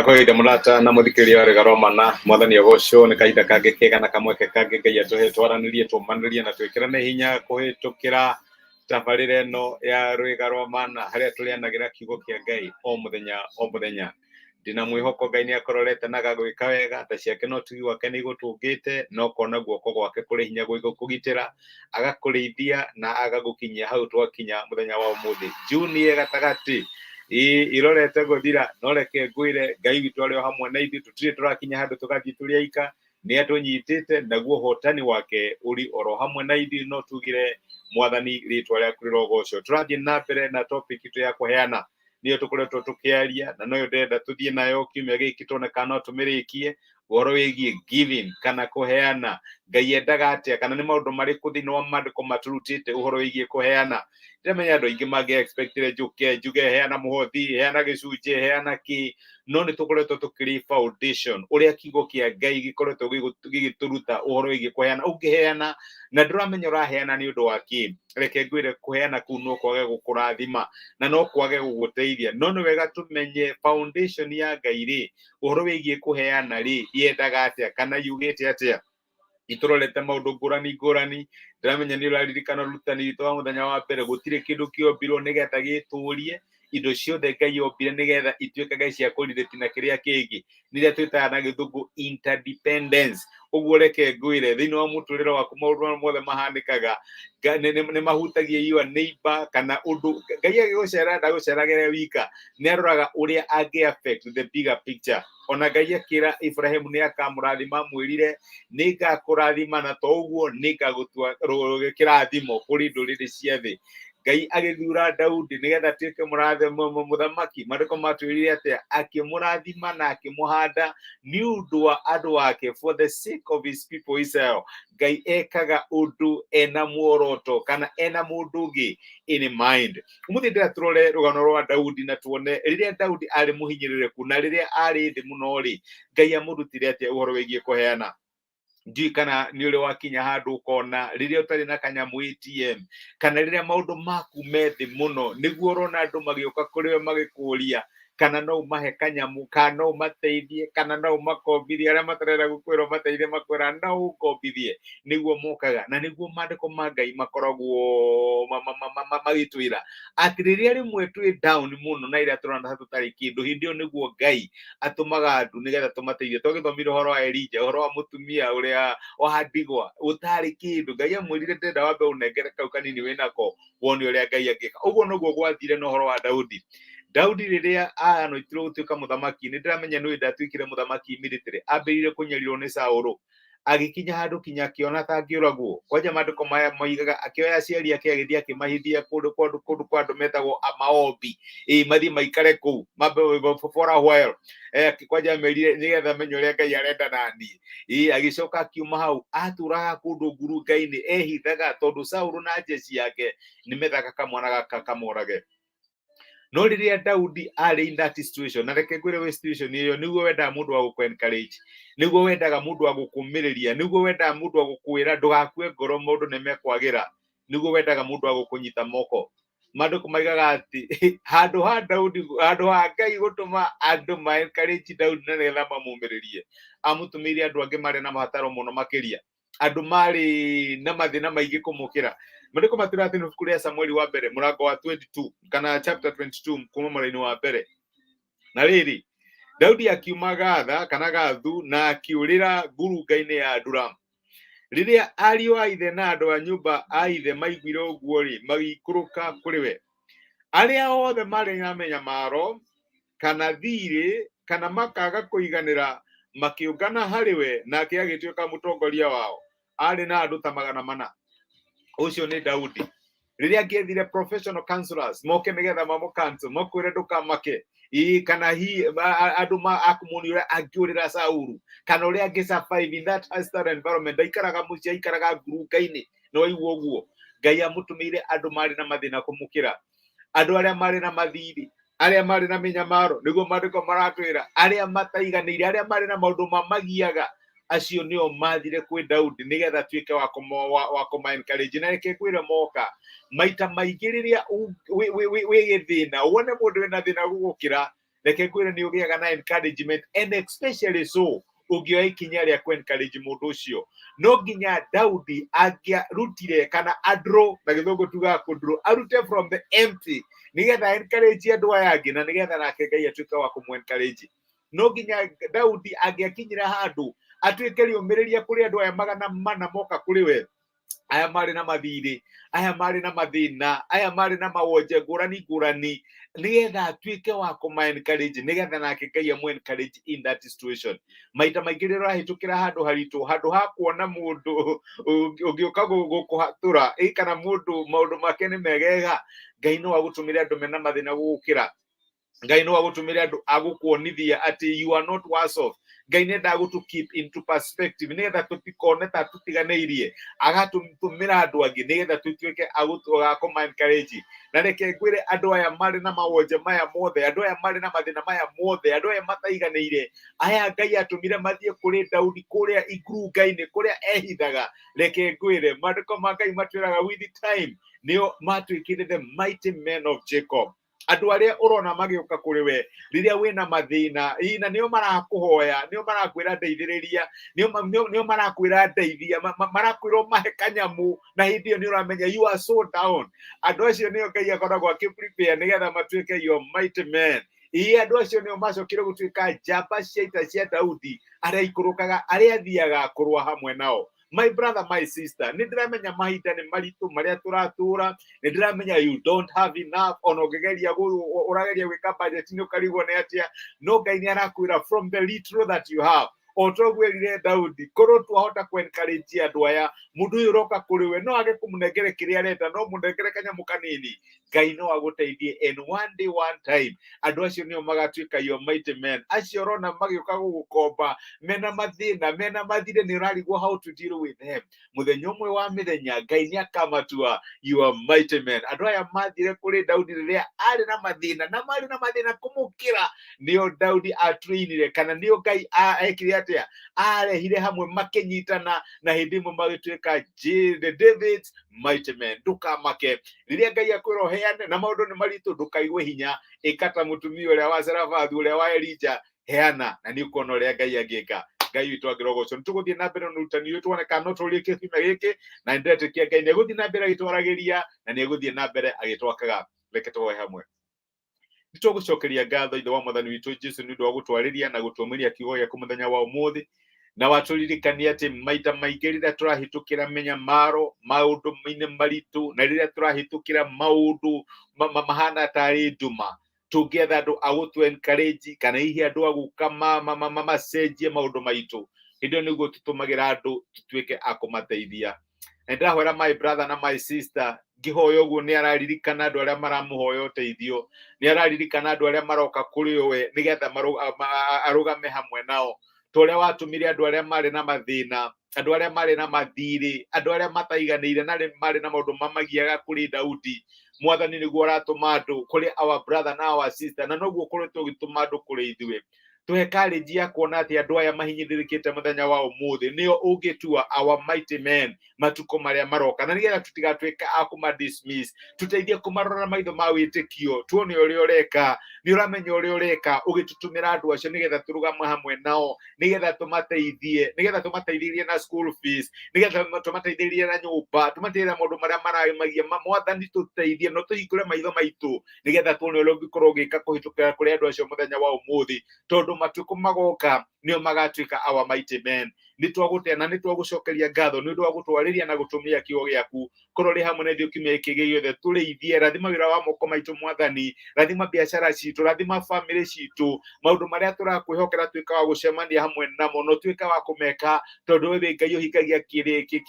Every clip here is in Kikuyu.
Ndakũgeithia mũrata na mũthikĩrĩria wa Rwĩga rwa Mana, mwathani agocwo nĩ kahinda kangĩ kega na kamweke kangĩ Ngai atũhe twaranĩrie tũmanĩrie na twĩkĩrane hinya kũhĩtũkĩra tabarĩra ĩno ya Rwĩga rwa Mana harĩa tũrĩanagĩra kiugo kĩa Ngai o mũthenya o mũthenya. Ndĩna mwĩhoko Ngai nĩ akũrorete na agagwĩka wega, tha ciake na ũtugi wake nĩ igũtũngĩte na ũkona guoko gwake kũrĩ hinya gũkũgitĩra, agakũrĩithia na agagũkinyia hau twakinya mũthenya wa ũmũthĩ. Juni ĩ gatagatĩ ĩ irorete gũthira, no reke ngwĩre Ngai witũ arĩ o hamwe na ithuĩ, tũtirĩ tũrakinya handũ tũgathiĩ tũrĩ aika, nĩ atũnyitĩte naguo ũhotani wake ũrĩ oro hamwe na ithuĩ, no tugire mwathani rĩtwa rĩaku rĩrogocwo. Tũrathiĩ na mbere na topic itũ ya kũheana, nĩyo tũkoretwo tũkĩaria na noyo ndĩrenda tũthiĩ nayo kiumia gĩkĩ tuone kana no tũmĩrĩkie, ũhoro wĩgiĩ giving kana kũheana. Ngai endaga atĩa kana nĩ maũndũ marĩkũ thĩinĩ wa maandĩko matũrutĩte ũhoro wĩgiĩ kũheana? Ndĩramenya andũ aingĩ mangĩ expectire njũke njuge heana mũhothi, heana gĩcunjĩ, heana kĩ, no nĩ tũkoretwo tũkĩrĩ foundation ũrĩa kiugo kĩa Ngai gĩkoretwo gĩgĩtũruta ũhoro wĩgiĩ kũheana. Ũngĩheana na ndũramenya ũraheana nĩ ũndũ wa kĩ, reke ngwĩre kũheana kũu no kwage gũkũrathima na no kwage gũgũteithia. No nĩ wega tũmenye foundation ya Ngai rĩ, ũhoro wĩgiĩ kũheana rĩ, yendaga atĩa kana yugĩte atĩa. Nĩtũrorete maũndũ ngũrani ngũrani. Ndĩramenya nĩ ũraririkana ũrutani witũ wa mũthenya wa mbere, gũtirĩ kĩndũ kĩombirwo nĩgetha gĩtũrie, indo ciothe Ngai ombire nĩgetha ituĩkage cia kũrirĩti na kĩrĩa kĩngĩ, nĩrĩa twĩtaga na gĩthũngũ interdependence. Ũguo reke ngwĩre, thĩinĩ wa mũtũrĩre waku maũndũ marĩa mothe mahanĩkaga nĩ mahutagia your neighbor kana ũndũ. Ngai agĩgũcerera ndagũceragĩra wika, nĩ aroraga ũrĩa angĩ affect the bigger picture. Ona Ngai akĩra Ibrahimu nĩ akamũrathima, amwĩrire nĩ ngakũrathima na to ũguo nĩ ngagũtua kĩrathimo kũrĩ ndũrĩrĩ cia thĩ. Ngai agĩthura Daudi nĩgetha atuĩke mũthamaki, maandĩko matwĩrire atĩa? Akĩmũrathima na akĩmũhanda nĩ ũndũ wa andũ ake, for the sake of his people Israel. Ngai ekaga ũndũ ena muoroto kana ena mũndũ ũngĩ in mind. Ũmũthĩ ndĩra tũrore rũgano rwa Daudi na tuone rĩrĩa Daudi arĩ mũhinyĩrĩrĩku na rĩrĩa arĩ thĩ mũno rĩ, Ngai amũrutire atĩa ũhoro wĩgiĩ kũheana. Ndiũĩ kana nĩ ũrĩ wakinya handũ ũkona rĩrĩa ũtarĩ na kanyamũ ATM kana rĩrĩa maũndũ maku me thĩ mũno, nĩguo ũrona andũ magĩũka kũrĩ we magĩkũria kana no ũmahe kanyamũ, kana no ũmateithie, kana no ũmakombithie. Arĩa matarenda gũkwĩra ũmateithie makwĩra no ũkombithie, nĩguo mokaga. Na nĩguo maandĩko ma Ngai makoragwo magĩtwĩra atĩ rĩrĩa rĩmwe twĩ down mũno na rĩrĩa tũrona ta tũtarĩ kĩndũ, hĩndĩ ĩyo nĩguo Ngai atũmaga andũ nĩgetha tũmateithie. Twagĩthomire ũhoro wa Elija, ũhoro wa mũtumia ũrĩa wa ndigwa ũtarĩ kĩndũ. Ngai amwĩrire ndĩrenda wambe ũnengere kau kanini wĩnako wone ũrĩa Ngai angĩka. Ũguo noguo gwathire na ũhoro wa Daudi. Daudi rĩrĩa anoitirwo gũtuĩka mũthamaki, nĩ ndĩramenya nĩ ndatuĩkire mũthamaki immediately, ambĩrĩire kũnyarirwo nĩ Saũlũ, agĩkinya handũ kinya akĩona ta angĩũragwo. Kwanja maandĩko maya moigaga akĩoya aciari ake agĩthiĩ akĩmahithia kũndũ kũndũ kũndũ kwa andũ metagwo amaombi, ĩ mathiĩ maikare kũu mambe for a while. Kwanja amerire nĩgetha menye ũrĩa Ngai arenda naniĩ. Ĩ agĩcoka akiuma hau, atũraga kũndũ ngurunga-inĩ ehithaga tondũ Saũlũ na njeci yake nĩ methaga kamwana gaka kamorage. No rĩrĩa Daudi arĩ in that situation, na reke ngwĩre wĩ situation ĩyo, nĩguo wendaga mũndũ wa gũkũ encourage, nĩguo wendaga mũndũ wa gũkũmĩrĩria, nĩguo wendaga mũndũ wa gũkwĩra ndũgakue ngoro, maũndũ nĩ mekwagĩra, nĩguo wendaga mũndũ wa gũkũnyita moko. Maandĩko maigaga atĩ handũ ha Daudi, handũ ha Ngai gũtũma andũ ma encourage Daudi na nĩgetha mamũmĩrĩrie, amũtũmĩire andũ angĩ marĩ na mabataro mũno makĩria, andũ marĩ na mathĩna maingĩ kũmũkĩra. Maandĩko matwĩra atĩ ibuku rĩa Samueli wa mbere mũrango wa 22 kana chapter 22 kuma mũraini wa mbere. Na rĩrĩ, Daudi akiuma Gatha kana Gathu na akĩũrĩra ngurunga-inĩ ya Adulamu. Rĩrĩa ariũ a ithe na andũ a nyũmba a ithe maiguire ũguo-rĩ, magĩikũrũka kũrĩ we. Arĩa othe marĩ na mĩnyamaro kana thiirĩ kana makaga kũiganĩra makĩũngana harĩ we, nake agĩtuĩka mũtongoria wao. Aarĩ na andũ ta 400. Ũcio nĩ Daudi. Rĩrĩa angĩethire professional counselors moke nĩgetha mamũ counsel, makwĩre ndũkamake, ĩĩ kana hi andũ akũmuonia ũrĩa angĩũrĩra Saulu kana ũrĩa angĩ survive in that hostile environment. Ndaikaraga mũciĩ, aikaraga ngurunga-inĩ. Nĩ waigua ũguo? Ngai amũtũmĩire andũ marĩ na mathĩna kũmũkĩra, andũ arĩa marĩ na mathirĩ, arĩa marĩ na mĩnyamaro, nĩguo maandĩko maratwĩra, arĩa mataiganĩire, arĩa marĩ na maũndũ mamagiaga, acio nĩo mathire kwĩ Daudi nĩgetha atuĩke wa kũma encourage. Na reke ngwĩre, moka maita maingĩ rĩrĩa wĩ gĩthĩna, wone mũndũ wĩna thĩna gũgũkĩra. Reke ngwĩre, nĩ ũgĩaga na encouragement, and especially so ũngĩoya ikinya rĩa kũ encourage mũndũ ũcio. No nginya Daudi angĩarutire kana adraw, na Gĩthũngũ tugaga kũdraw, arute from the empty nĩgetha encourage andũ aya angĩ, na nĩgetha nake Ngai atuĩke wa kũmũ encourage. No nginya Daudi angĩakinyire handũ atuĩke rĩũmĩrĩria kũrĩ andũ aya 400 moka kũrĩ we, aya marĩ na mathirĩ, aya marĩ na mathĩna, aya marĩ na mawonje ngũrani ngũrani, nĩgetha atuĩke wa kũma encourage, nĩgetha nake Ngai amũ encourage in that situation. Maita maingĩ rĩrĩa ũrahĩtũkĩra handũ haritũ, handũ ha kuona mũndũ ũngĩũka gũkũhatũra, ĩ kana mũndũ maũndũ make nĩ megega, Ngai no agũtũmĩre andũ mena mathĩna gũgũkĩra. Ngai no agũtũmĩre andũ agũkuonithia atĩ you are not worse off. Ngai nĩ endaga gũtũ keep into perspective nĩgetha tũtikone ta tũtiganĩirie. Agatũmĩra andũ angĩ nĩgetha tũtuĩke agũkũma encourage. Na reke ngwĩre, andũ aya marĩ na mawonje maya mothe, andũ aya marĩ na mathĩna maya mothe, andũ aya mataiganĩire, aya Ngai atũmire mathiĩ kũrĩ Daudi kũrĩa ngurunga-inĩ kũrĩa ehithaga, reke ngwĩre, maandĩko ma Ngai matwĩraga with time nĩo matuĩkire the mighty men of Jacob. Andũ arĩa ũrona magĩũka kũrĩ we rĩrĩa wĩna mathĩna, ĩ na nĩo marakũhoya, nĩo marakwĩra ndeithĩrĩria, nĩo marakwĩra ndeithia, marakwĩra ũmahe kanyamũ, na hĩndĩ ĩyo nĩ ũramenya you are so down. Andũ acio nĩo Ngai akoragwo akĩ prepare nĩgetha matuĩke your mighty men. Ĩ andũ acio nĩo macokire gũtuĩka njamba cia ita cia Daudi, arĩa ikũrũkaga, arĩa athiaga kũrũa hamwe nao. My brother, my sister, nĩ ndĩramenya mahinda nĩ maritũ marĩa tũratũra. Nĩ ndĩramenya you don't have enough. Ona ũngĩgeria ũrageria gwĩka budget nĩ ũkarigwo nĩ atĩa, no Ngai nĩ arakwĩra from the little that you have, o toguo erire Daudi, korwo twahota kũ encourage andũ aya, mũndũ ũyũ ũroka kũrĩ we no age kũmũnengere kĩrĩa arenda, no mũnengere kanyamũ kanini, Ngai no agũteithie. And one day, one time, andũ acio nĩo magatuĩka your mighty men. Acio ũrona magĩũka gũgũkomba mena mathĩna, mena mathirĩ, nĩ ũrarigwo how to deal with them, mũthenya ũmwe wa mĩthenya Ngai nĩ akamatua your mighty men. Andũ aya mathire kũrĩ Daudi rĩrĩa arĩ na mathĩna, na marĩ na mathĩna kũmũkĩra, nĩo Daudi atrainire, kana nĩo Ngai ekire atĩa, arehire hamwe makĩnyitana, na hĩndĩ ĩmwe magĩtuĩka the David's mighty men. Ndũkamake rĩrĩa Ngai akwĩra ũheane na maũndũ nĩ maritũ. Ndũkaigue hinya. Ĩka ta mũtumia ũrĩa wa Zerafathu, ũrĩa wa Elija. Heana na nĩ ũkuona ũrĩa Ngai angĩka. Ngai witũ angĩrogocwo. Nĩ tũgũthiĩ na mbere na ũrutani ũyũ, tuone kana no tũrĩkie kiumia gĩkĩ, na nĩ ndĩretĩkia Ngai nĩ egũthiĩ na mbere agĩtwaragĩria na nĩ egũthiĩ na mbere agĩtwakaga. Reke tũhoe hamwe. Nĩ tũgũcokeria ngatho, Ithe wa Mwathani witũ Jesu, nĩ ũndũ wa gũtwarĩria na gũtũmĩria kiugo gĩaku mũthenya wa ũmũthĩ, na watũririkania atĩ maita maingĩ rĩrĩa tũrahĩtũkĩra mĩnyamaro, maũndũ-inĩ maritũ, na rĩrĩa tũrahĩtũkĩra maũndũ mahana tarĩ nduma, tũngĩetha andũ a gũtũ encourage, kana hihi andũ a gũka macenjie maũndũ maitũ, hĩndĩ ĩyo nĩguo tũtũmagĩra andũ tũtuĩke a kũmateithia. Na ndĩrahoera my brother na my sister, ngĩhoya ũguo nĩ araririkana andũ arĩa maramũhoya ũteithio, nĩ araririkana andũ arĩa maroka kũrĩ we nĩgetha arũgame hamwe nao, ta ũrĩa watũmire andũ arĩa marĩ na mathĩna, andũ arĩa marĩ na mathirĩ, andũ arĩa mataiganĩire na marĩ na maũndũ mamagiaga kũrĩ Daudi. Mwathani, nĩguo ũratũma andũ kũrĩ our brother na our sister, na noguo ũkoretwo ũgĩtũma andũ kũrĩ ithuĩ. Tũhe courage ya kuona atĩ andũ aya mahinyĩrĩrĩkĩte mũthenya wa ũmũthĩ nĩo ũngĩtua our mighty men matukũ marĩa maroka, na nĩgetha tũtigatuĩka a kũma dismiss. Tũteithie kũmarora na maitho ma wĩtĩkio, tuone ũrĩa ũreka. Nĩ ũramenya ũrĩa ũreka ũgĩtũtũmĩra andũ acio nĩgetha tũrũgame hamwe nao, nĩgetha tũmateithie, nĩgetha tũmateithĩrie na school fees, nĩgetha tũmateithĩrie na nyũmba, tũmateithie na maũndũ marĩa maramagia. Mwathani, tũteithie no tũhingũre maitho maitũ nĩgetha tuone ũrĩa ũngĩkorwo ũgĩka kũhĩtũkĩra kũrĩ andũ acio mũthenya wa ũmũthĩ, tondũ matukũ magoka nĩo magatuĩka our mighty men. Nĩ twagũtea na nĩ twagũcokeria ngatho nĩ ũndũ wa gũtwarĩria na gũtũmia kiugo gĩaku. Korwo rĩ hamwe na ithuĩ kiumia gĩkĩ gĩothe. Tũrĩithie, rathima wĩra wa moko maitũ. Mwathani, rathima biacara citũ, rathima family citũ, maũndũ marĩa tũrakwĩhokera tuĩka wa gũcemania hamwe namo, no tuĩka wa kũmeka, tondũ we wĩ Ngai ũhingagia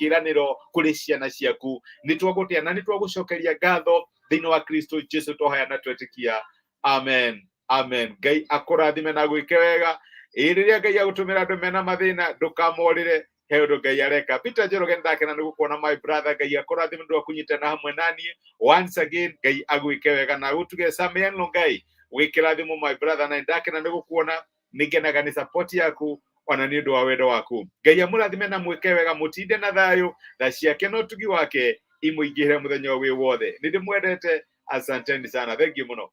kĩĩranĩro kũrĩ ciana ciaku. Nĩ twagũtea na nĩ twagũcokeria ngatho. Thĩinĩ wa Kristo Jesu twahoya na twetĩkia, amen, amen. Ngai akũrathime na gwĩke wega. Ĩ rĩrĩa Ngai agũtũmĩra andũ mena mathĩna, ndũkamorĩre, he ũndũ Ngai areka. Peter Njoroge, ndakena nĩ gũkuona, my brother. Ngai akũrathime nĩ ũndũ wa kũnyitana hamwe naniĩ once again. Ngai agwĩke wega na agũtuge. Samian Longai, wĩkĩrathimo, my brother, na ndakena nĩ gũkuona. Nĩ ngenaga nĩ support yaku ona nĩ ũndũ wa wendo waku. Ngai amũrathime na mwĩke wega, mũtinde na thayũ. Tha ciake na ũtugi wake imũingĩhĩre mũthenya wĩ wothe. Nĩ ndĩmwendete. Asanteni sana, thank you mũno.